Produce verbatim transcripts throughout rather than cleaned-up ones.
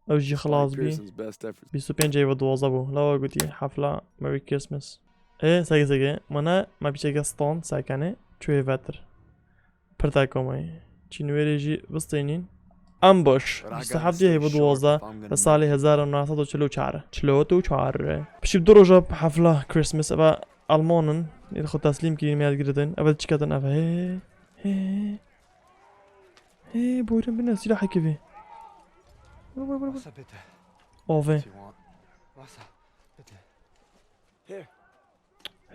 Ew jî xilas bî. Pearson's best efforts. Bîst û pênc ê ve duwazdeh bû. Lawa gotî hefla Merry Christmas. Ê, sege sege. Mana me piçeke stand sekene. Çûyê vetir. Pirtek komayî. Çîn wêrê jî bistênîn. Ambush. Bîst û heft ê ve duwazdeh. Li salê hezar û neh sed û çil û çar. Çil û çar. Piştî bi du roja hefla Christmas. Eva Almanin. Ê xwe teslîm kirîn, me girtin. Eva çiketin eva. Hê. Hê. Hê, boyun bine, silahekî vê. Vur, vur, vur, vur. Wasser bitte. Ove. If you want. Wasser, bitte. Here.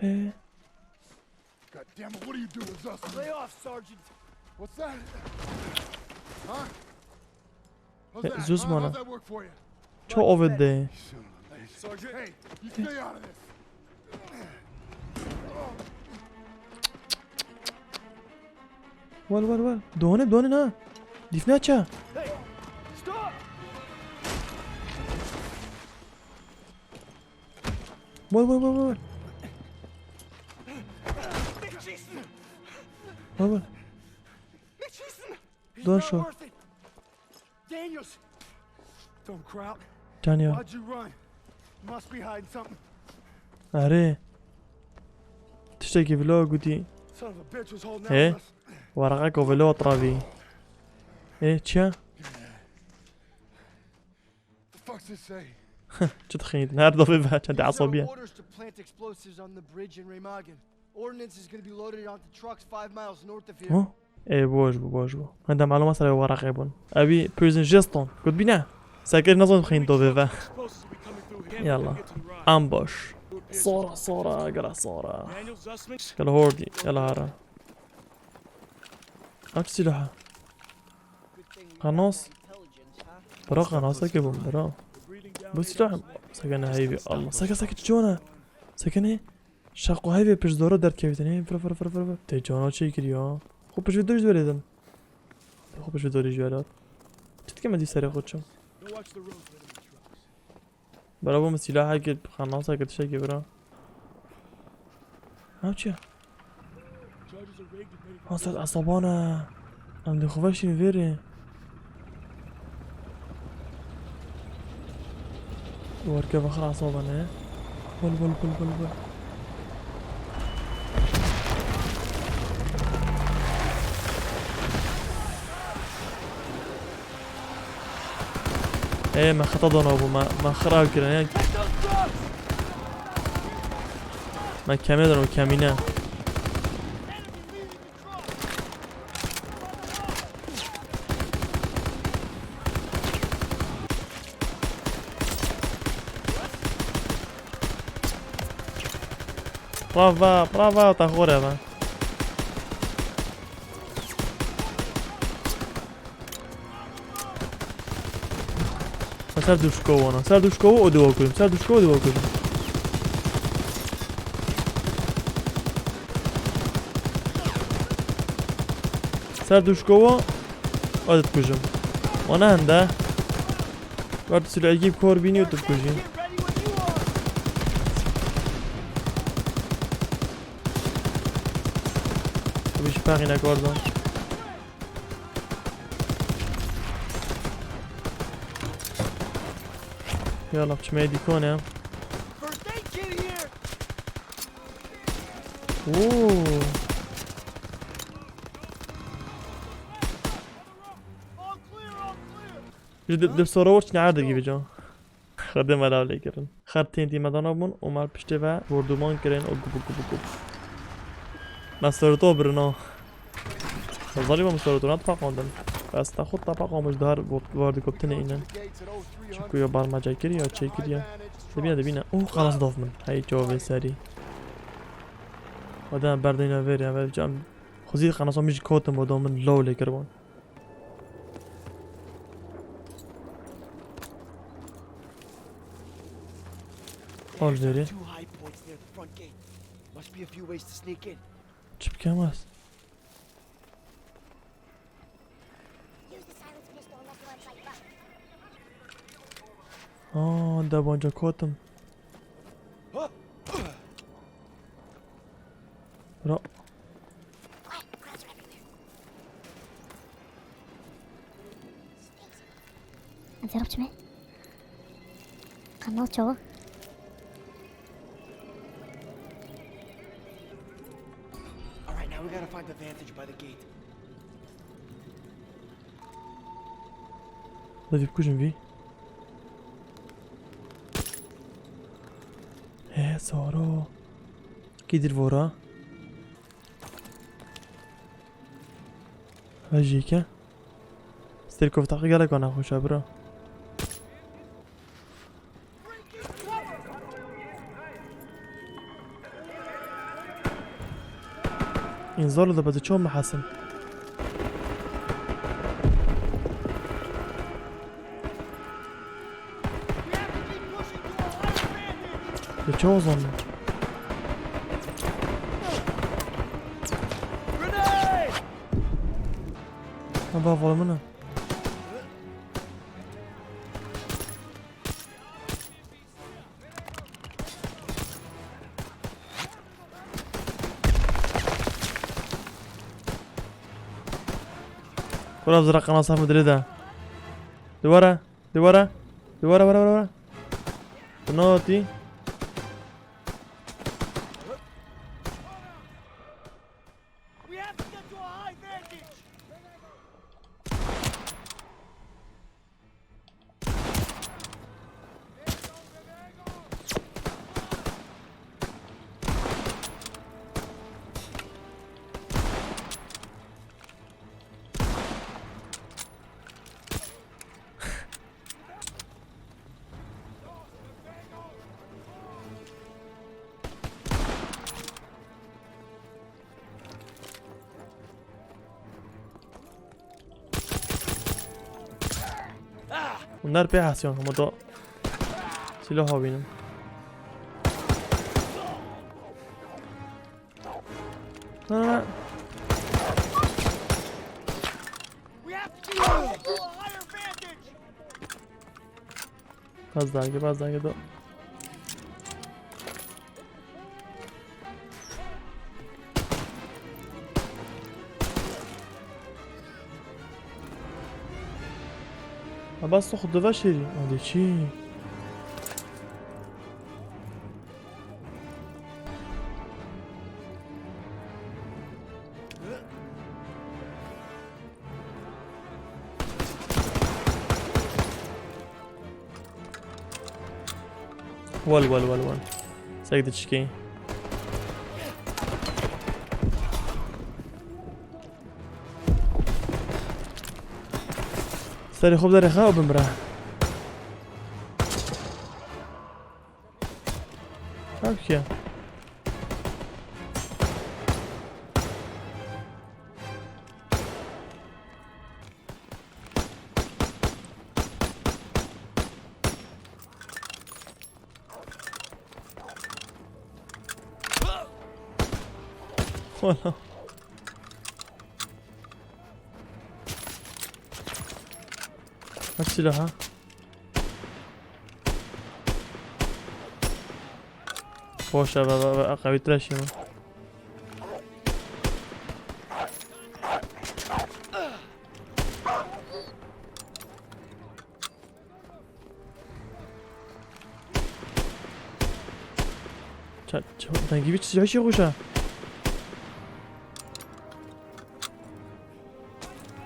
Hê. God damn it, what are you doing, Zussman? Lay off, Sergeant. What's that? Huh? How's that? Zussman. Huh? How's that work for you? Ço ove de. Sergeant. Hey, you stay out of this. Wal, wal, wal. Done, done na. Dîfne ça. Hey, stop! Wal, wal, wal, wal. Wal, wal. Don şo. Daniels. Tom Kraut. Daniel. Why'd you run? Must be hiding something. Erê. Tiştekî vilo gotî. Son of a bitch was holding out on us. He? Weraqek o vilo travî. Ê, çi ya? The fuck's this say? Çi dixînîtin? Her dofê ve çendî esabiye. Orders to plant explosives on the bridge in Remagen. Ordnance is gonna be loaded onto trucks five miles north of here. Ho? Ê, boş bû, boş bû. Hende maluma ser wê weraqê bûn. Ew wî prison jeston. Got bîne. Sekir nazan xîn to vê ve. Yalla. Ambush. Sora, sora, gela sora. Gela hordî, gela hara. Aç silahı. Qanas. Bira qanaseke bûm, bira. Bu silah sekene heyvî. Allah. Seke, seke, çi cana? Sekene. Şaqo heyvê pişt dora derkevîtin. Hey, vira, vira, vira, vira, vira. Te cana çê kiriya. Xwe pişt vê dorî ji wê dedim. Xwe pişt vê dorî ji wê dat. Çi dike me dî serê xwe çim? Bira, bo min sîlahekê, qanaseke, tiştekê bira. Ev çi ye? Ha, ser esaban e. Em dê xwe veşîn vêrê. Werke vexir esaban e. Bol, bol, bol, bol, bol. Ê, me xeta dana bû, me, me xirab kirin, ê. Me kemê dano, kemîne. Brava, brava, te xore be. Ser duşko wana. Ser duşko o diwa kujim. Ser duşko o diwa kujim. Ser duşko o adet kujim. Wana hende. Wert silahî kor bînî û tu kujî. Bi ji pexîne kor zan. Yala, çimeyê dîkonê. Oo. Ji di, di sora wor çine erdekî vêca. Xwedê me lawlê kirin. Xer tên tî me dana bûn û me piştê ve borduman kirin û gup, gup, gup. Me serto birina. Xezalî me serto ne tepeqandin. Bes te xwe tepeqan ji dar vardikoptinê înin. Çimku ya bar me cekir ya çêkir ya. Dibîne, dibîne. Oh, xelas daf min. Hey, çavê serî. Xwedê me berdeyne vêrê, em vêca em xwezî xenasa min jî kotin bo da min lawlê kiribûn. Al veri. Two high points near the front gate. Must be a few ways to sneak in. Çi bikem ez? Aa, debanca kotim. Bro. Em serap çime? Qanal çawa? All right, now we gotta find the vantage by the gate. Hadi bir kujum bir. He, Saro. Gidir vora. Vejike. Sterkov taxı gelek bana hoşa bro. Inzal da bade ço mahasın. Li çawa zanî? Ha, ba vala min e. Kura zira qanasa min dilê de. Duvara. Duvara. Duvara, vara, vara, vara. Penaltî. Bunlar pê hesiyan, hema da silah abînim. Ha. Bazı daha gel, bazı daha gel. Ama sox deva şeri. Hadi çi? Wal wal wal wal. Sek diçikê. Serê xwe bide rêxa û bimire. Ev kî ye? Wala. Ev silaha. Boş ver, ver, ver, ver, qewîtir e şîno. Ça-, ça-, dengî vî çi, çi xweş e?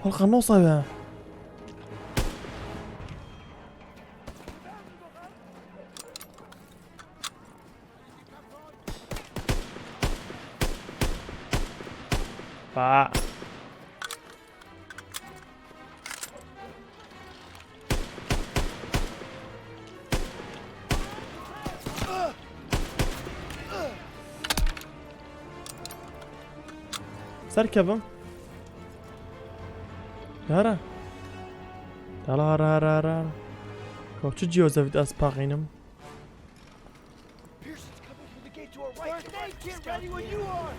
Halka nosa be. Pa. Serkevim. Yara. Yala, yara, yara, yara. Ka çi cihaz evît ez paxînim? Pearson's coming through the gate to our right. First aid kit ready when you are.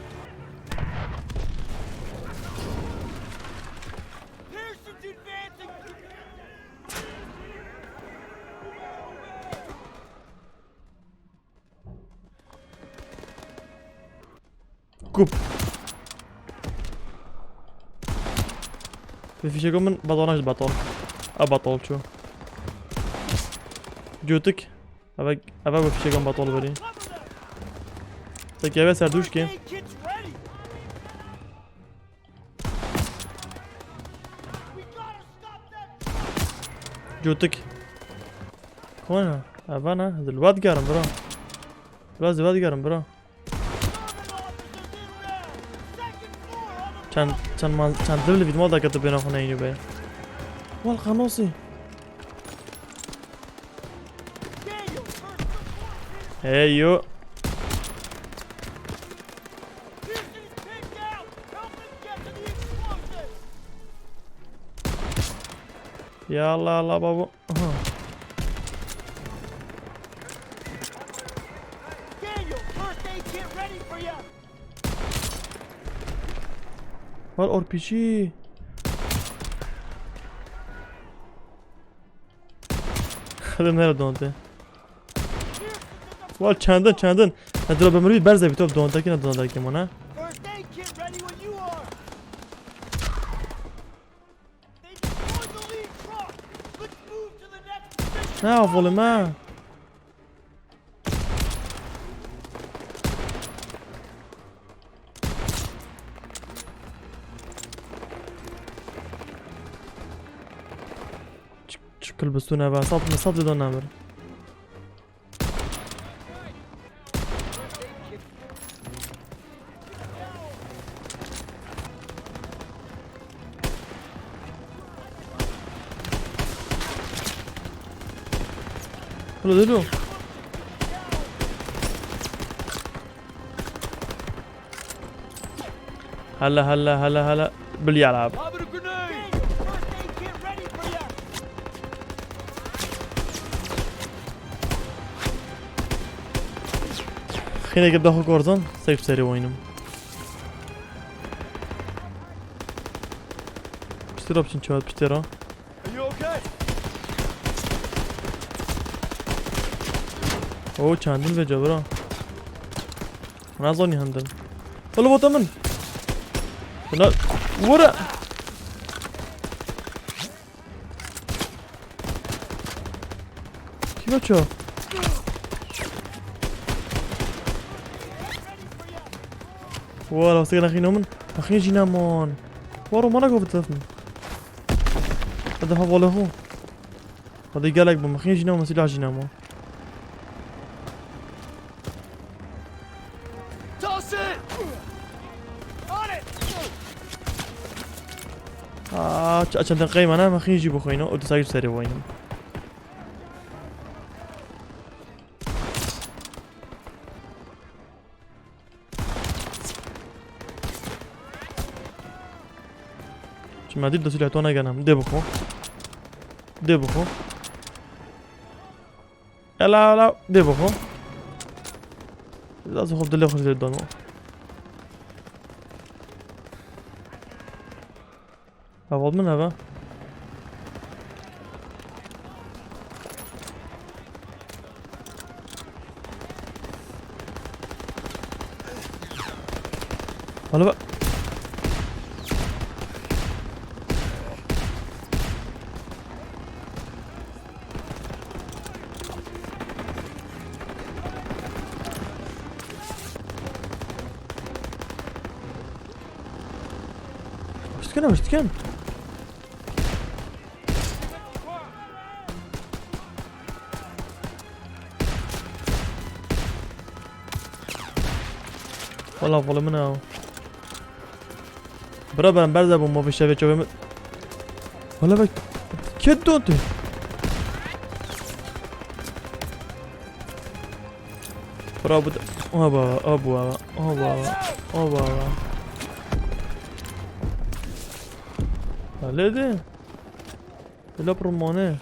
Pearson's advancing. Kup. Bi fişeko min batona ji baton. A batol çû. Cûtik. Eve, eve bi fişekan betal berî. Peki eve serdûşkê. Cotik. Kona? Eve ne? Zilvat gerim bro. Biraz zilvat gerim bro. Çend, çend man, çend dil vîdma da kete bêna xwe neyni be. Wal qanosi. Hey yo. Ya Allah Allah babo. Aha. Daniel, first aid kit ready for you. Var R P G. Hadi nerede dondu? Var çendin çendin. Hadi la ben bir berze bir top dondu ki ne dondu ki bana. First aid kit ready when you are. They destroyed the lead truck. Let's move to the next position. Ne yapalım ha? Çık, çık kılbüstüne be. Sat mı sat ve dön emir. Hello, hello. هلا، هلا، هلا، هلا. باليلعب. خينا يقدر اخو كورزون، سيف سري وينم. Piştî re biçin çawa piştî re. Are you okay? Oo, çandin ve cabra. Nazoni handin. Oğlum adamın. Buna vura. Kim o ço? Wala, hostê naxîn min. Naxîn jî nemon. Waro mana govt zefin. Hadi ha vole ho. Hadi gelek bu. Naxîn jî nemon, silah jî nemon. Toss it! On it! Aa, ç-, çendin qeyma ne? Naxîn jî bixwîno. O du sayı serê waynim. Çi me dît de silahê to negenim. Dê bixwe. Dê bixwe. Ela, ela, dê bixwe. Ez xwe dilê xwe jê dano. Heval min heve. Hala bak. Uştken, uştken. Wala, wala min ew. Bira, ben berze bûm, mafî şevê çavê min. Wala bek. Kê don tu? Bira, bu da. Oba, oba, oba, oba. Halledin. Bila pir mane.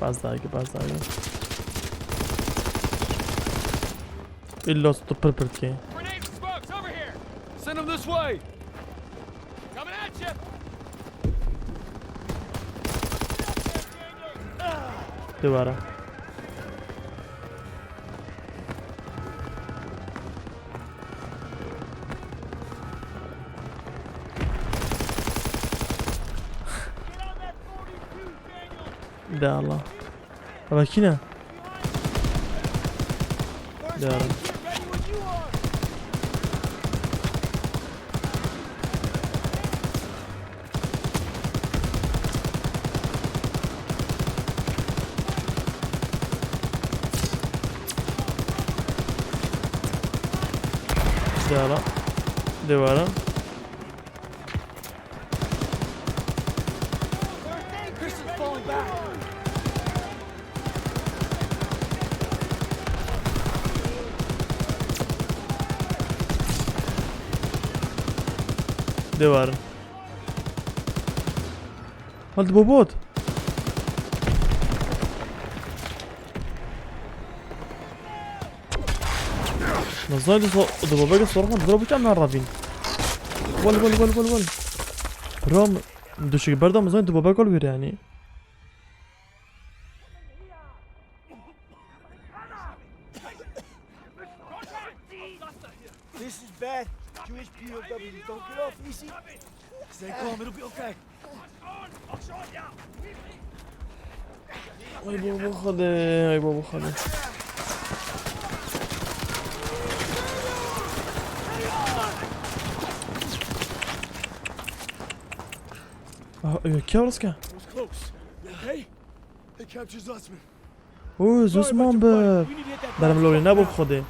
Bas daha ki, bas daha ki. İlla tutup pir pir ki. Grenade and smokes over here. Send them this way. Coming at you. Duvara. De Allah. Eva kî ne? Diyarim. Diyara. Dewara. Dewarin. Hal di bobot. Nazay di so-, di bobek sorma dizra bu çan narabin. Wal, wal, wal, wal, wal. Ram, düşük berda mazay di bobek ol bir yani. This is bad. Jewish P O Ws don't get off easy. Stay calm, it'll be okay. Ay baba Xwedê, ay baba Xwedê. Ah, e, kî rizke? That was close. Hey, they captured Zussman. Ooh, Zussman bir. Benim lolî ne bu Xwedê.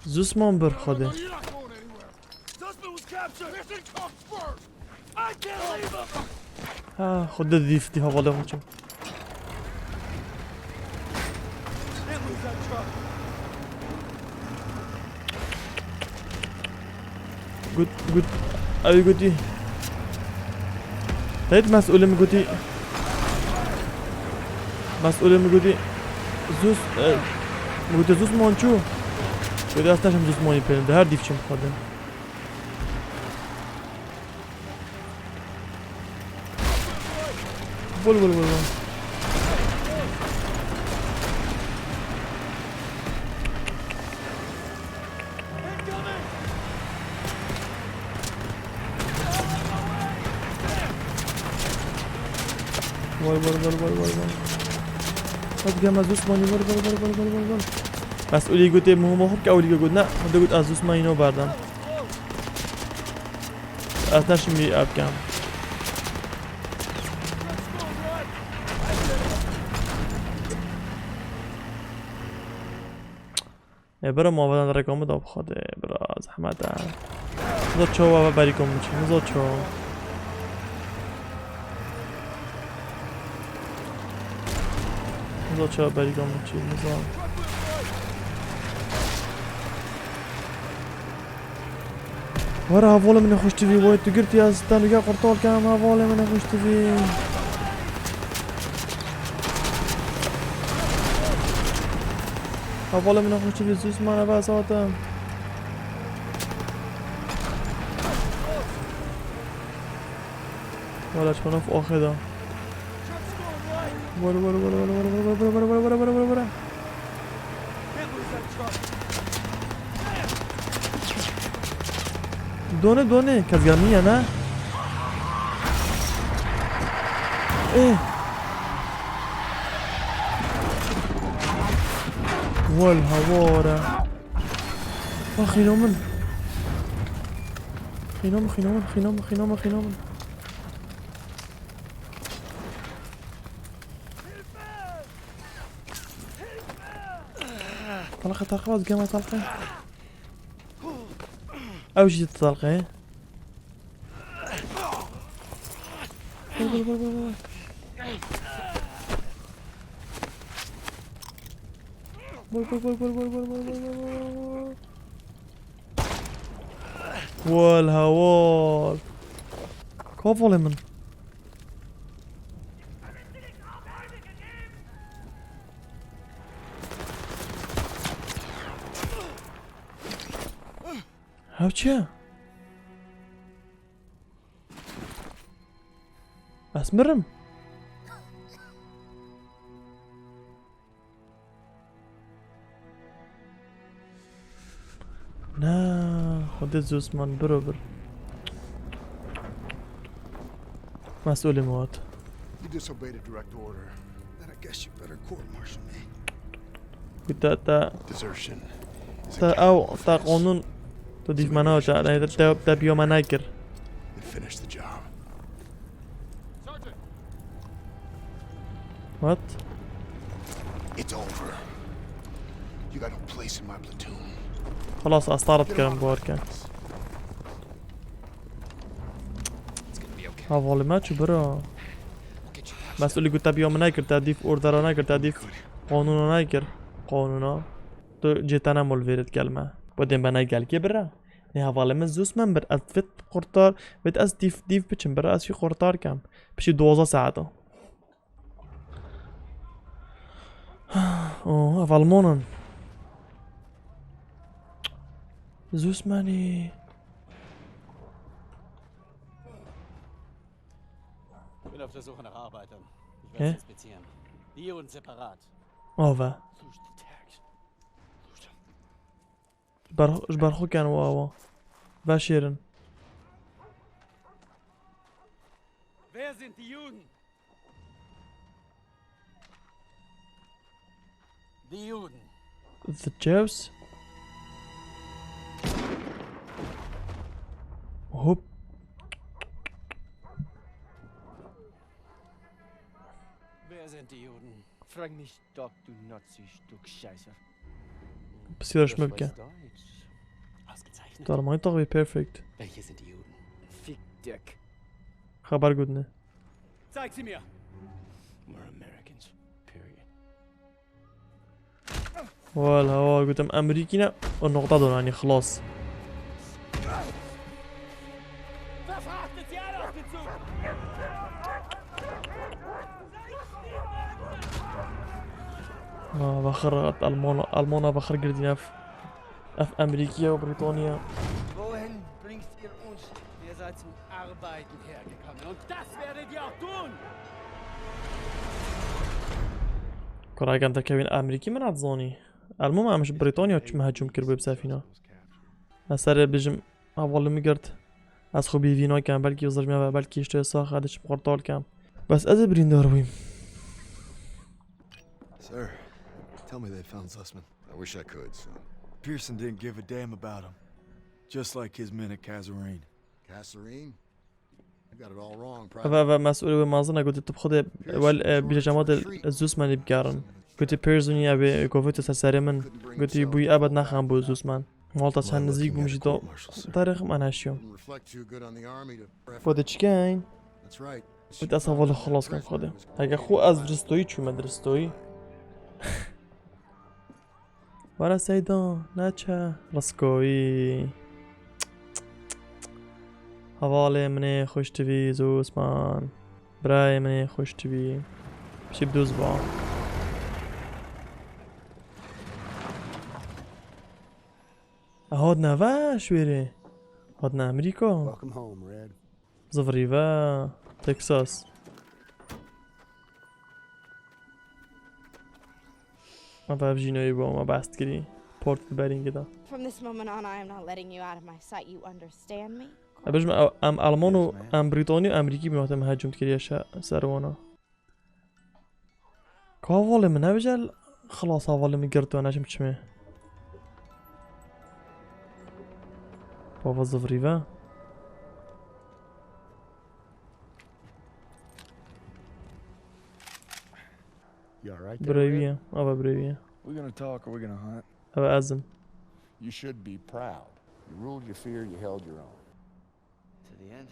Zussman bir Xwedê. Zussman was captured. Mission confirmed. I can't leave him. Ha, Xwedê dîf, dîf hevalê xwe çû. Can't lose that truck. Got, got. Ew gotî. Hêt mesûlê min gotî. Mesûlê min gotî. Zus, e, min gotî Zussman çû. Gotî ez teşim Zussmanî pêlim de her dîf çim xwedin. Bol, bol, bol, bol. Vay, vay, vay, vay, vay, vay. Hadi gel, ez Zussmanî, vay, vay, vay. Mesûlî gotê, muhim xwe ke ewlî got, ne, hadi got, ez Zussmanî no berdem. Ez neşim wî ev bikem. Ê, bira, ma vedan reka min da bixwedê, bira, zehmet e. Niza çawa ve berîka min çi, niza çawa. Niza çawa berîka min çi, niza. Were hevalê min ê xweş tivî, wê tu girtî ez te nûke qurtal kem, hevalê min ê xweş tivî. Hevalê min ê xweş tivî, Zussman, eve ez hatim. Wala çi nav axê da. Were, were, were. Done, done, kes gelmiyor ne? Eh. Wal havara. Ah, xîno min. Xîno min, xîno min, xîno min, xîno min, xîno min. Talxe, talxe, vaz gema talxe. Ew jî talxe. Vur, vur, vur, vur, vur. Vur, vur, vur, vur. Wal hawal. Kavalê min. Ev çi ye? Ez mirim. Na, Xwedê Zussman biro bir. Mesûlê min hat. You disobeyed a direct order. Then it Guess you better court martial me. Ku te, te, Desertion is te a ew, capital te offense. qanûn, tu dîf me nayê, te, te, te, te biya me nekir. Then finish the job. What? It's over. You got no place in my platoon. Xelas, ez te re dikirim, bawer ke. Hevalê me çû bira. Mesûlî ku te biya min nekir, te dîf ordera nekir, te dîf qanûna nekir. Qanûna. Tu cê te ne mol vêrit gel me. Bu dê me ne gel kê bira. Ne hevalê min Zussman bir, ez vêt qurtar, vêt ez dîf, dîf biçim bira, ez jî qurtar kem. Piştî dozdeh saet o. Oh, ev Almanan. Zussmanî. Ich bin auf der Suche nach Arbeitern. Ich Hä? werde sie inspizieren. Die und separat. Ava. Ji ber, ji ber xwe ken wa wa. Veşêrin. Wer sind die Juden? Die Juden. The Jews? Hop. Wer sind die Juden? Frag mich doch, du Nazi-Stück Scheiße. Psiya şmil ke. Ausgezeichnet. Darmayı tabi perfect. Welche sind die Juden? Fick dich. Xeber gotine. Zeig sie mir! We're Americans. Period. Wala wa gotim Emerîkî ne. O noqta donanî xelas. Verfrachtet sie alle auf den Zug! Ah, vexir Almana, Almana vexir girdîn ev. Ev Emerîkiye û Brîtaniye. Wohin bringt ihr uns? Ihr seid zum Arbeiten hergekommen und das werdet ihr auch tun! Kurayken te kevin Emerîkî min ez zanî. Elmûm em ji Brîtanya çi me hecûm kir bi sefîna. Ez serê bijim hevalê min girt. Ez xwe bêvî nakem, belkî zirmiya ve, belkî işte sax ez diçim xurtal kem. Bes ez ê birîndar bûyim. Sir, tell me they found Zussman. I wish I could, son. Pearson didn't give a damn about him. Just like his men at Kasserine. Kasserine? You got it all wrong, Eve, eve, mesûlê wê mezin e, gotî tu bi xwe dê wel, e, bîra cemaetê Zussmanî bigerin. Gotî Pearson ya wê kovî tu ser serê min. Gotî bûyî ebed nexem bo Zussman. Malta çend nizîk bûm jî do. Tarîx min heşiyo. Didn't reflect too good on the army to Xwedê çikeyn. That's right. Bit ez hevalê xelas kim Xwedê. Heke xwe ez diristoyî çûme diristoyî. Were Seyda, neçe? Riskoyî. Hevalê min ê xweş tivî Zussman. Birayê min ê xweş tivî. Pişî bi duz ba. Hatine ve şwêrê. Hatine Amerîka. Welcome home, Red. Zivirî ve Texas. Eve ev jînoyê bo me behs kirî. Port bi berîngê de. From this moment on, I am not letting you out of my sight. You understand me? E, bijim, e, em Alman û em Brîtanî û Emerîkî bîn wextê me hecûm dikiriye şe-, ser wana. Ka hevalê min nebêje, xilas hevalê min girtiye, neçim çimê. Bava zivirî ve. You all right there, Birevî Red? ye. Ava birevî ye. We gonna talk or we gonna hunt? Ava ez im. You should be proud. You ruled your fear, you held your own. To the end?